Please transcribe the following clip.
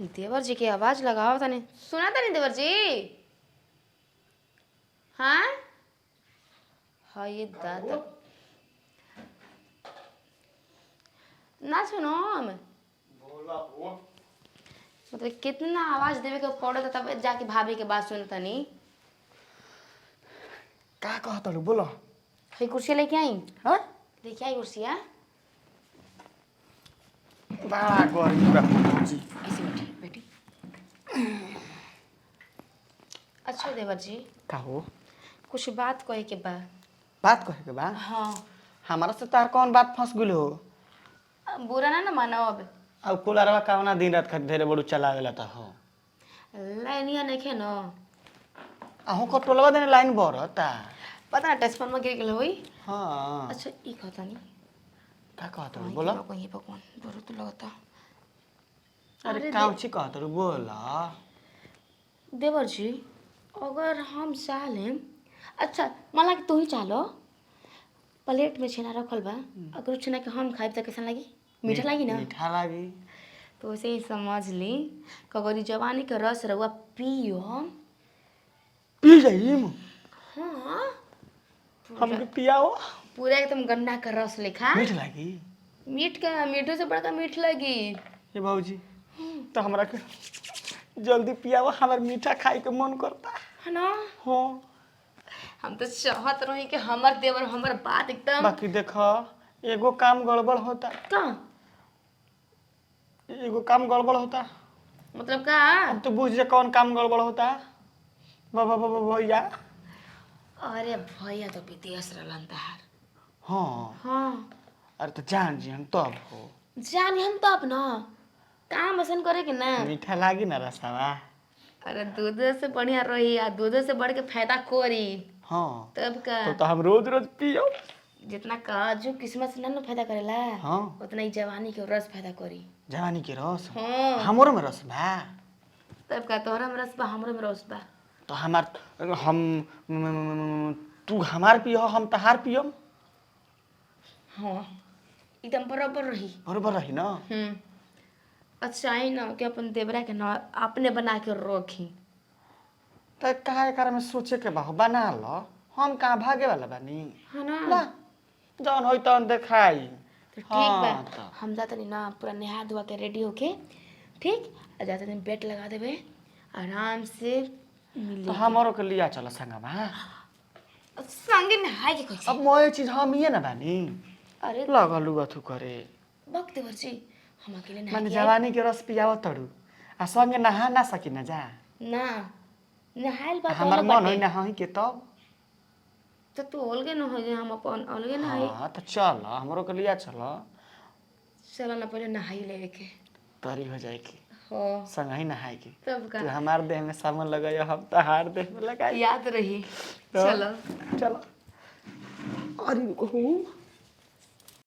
देवर जी के आवाज लगाओ तनी, सुना तनी देवर जी? हाँ हाँ, ये दादा ना सुनो हम। मतलब कितना आवाज देवे के पड़त तब जाके भाभी के बात सुन तनी। का कहत बोलो। है कुर्सी लेके आई। हाँ। लेके आई कुर्सिया। बड़ा गर्मी बा जी। ऐसे बैठी बैठी। अच्छा देवर जी। का हो? कुछ बात कहे के बा। बात कहे के बा? हाँ। हमारा से तार कौन बात फंस गेल हो? बुरा ना ना मानो अब। अब कूलरवा कवना दिन रात खातिर ढेरे बड़ू चलावेला त हो। लाइनिया नहीं न। अहूँ को टोलवा देने लाइन बरता। पता ना ट्रांसफार्मर गिर गेल होई। हाँ। अच्छा ई कहता नहीं। का कहत हो बोला। कहीं भगवान बरो तो लगता। अरे काम छी कहत हो बोला। देवर जी अगर हम चाह लेम, अच्छा मान कि तू ही चाह, प्लेट में छेना रखल बा, अगर उ छेना के हम खाइब त कैसन लागी? मीठा लागी ना? मीठा लागी। तो वैसे ही समझ ली कि अगर ई जवानी के रस रउआ पियो हम। पी जाइम? हाँ। हमके पियाओ। पूरा एकदम गन्ना का रस लेखा। मीठ लागी। मीठ का मीठो से बड़का मीठ लगी। ये बाबूजी तो हमरा के जल्दी पियाओ, हमार मीठा खाए के मन करता है ना? हाँ। हम तो चाहत रही कि हमर देवर हमर बात एकदम। बाकी देख एगो काम गड़बड़ होता। का? एगो काम गड़बड़ होता। मतलब का? अब तो बुझ जा कौन काम गड़बड़ होता। बाबा बाबा भैया। अरे भैया तो विदेश रहलन तहार। हाँ। हाँ। अरे तो जान जी हम तब हो। जानी हम तब ना काम असन करे के ना। मीठा लागी ना रसवा। अरे दूध से बढ़िया रही आ दूध से बढ़ के फायदा करी। हाँ। तब का? तो हम रोज रोज पियो। जितना काजू किस्मत से ना ना फायदा करेला। हाँ। उतना ही जवानी के रस फायदा करी। जवानी के रस? हाँ। हमरो में रस बा। तब का? तोहरा में रस बा, हमरो में रस बा। तो हमार हम तू हमार पियो हम तहार पियम। हाँ एकदम बराबर रही। बरोबर रही ना? अच्छा ही ना कि अपन देवरा के ना अपने बना के रखी। त का एकरा में सोचे के बा, बना लो। हम कहाँ भागे वाला बानी? है ना? ना जौन होई तौन देखाई। तो ठीक बा। हाँ, त। हम जाते नहीं ना पूरा नहा धोआ के रेडी होके, ठीक, आ जाते नहीं बेड लगा देबे आराम से मिले। तो हमरो के लिया चल संगमा। संगे नहाए के कैसे? अब मोए चीज हम ये ना बानी। अरे लगलु अथु करे। बक देवर जी हम अकेले नहा माने के आइब। जवानी के रस पियाव तड़ू आ संगे नहा ना सकी ना जा। ना नहाइल बा तो हमार अलग मन होई बाटे। नहाई के तब। तो तू अलगे न हो जाए, हम अपन अलगे नहाई। हाँ तो चल हमरो के लिया चल। चलो ना पहले नहाई लेवे के। तरी हो जाए की। हो। संग ही नहाए की। तब का? तू हमार देह में साबुन लगायो हम तहार देह में लगाई। याद रही। तो- चलो। चलो। अरे हो।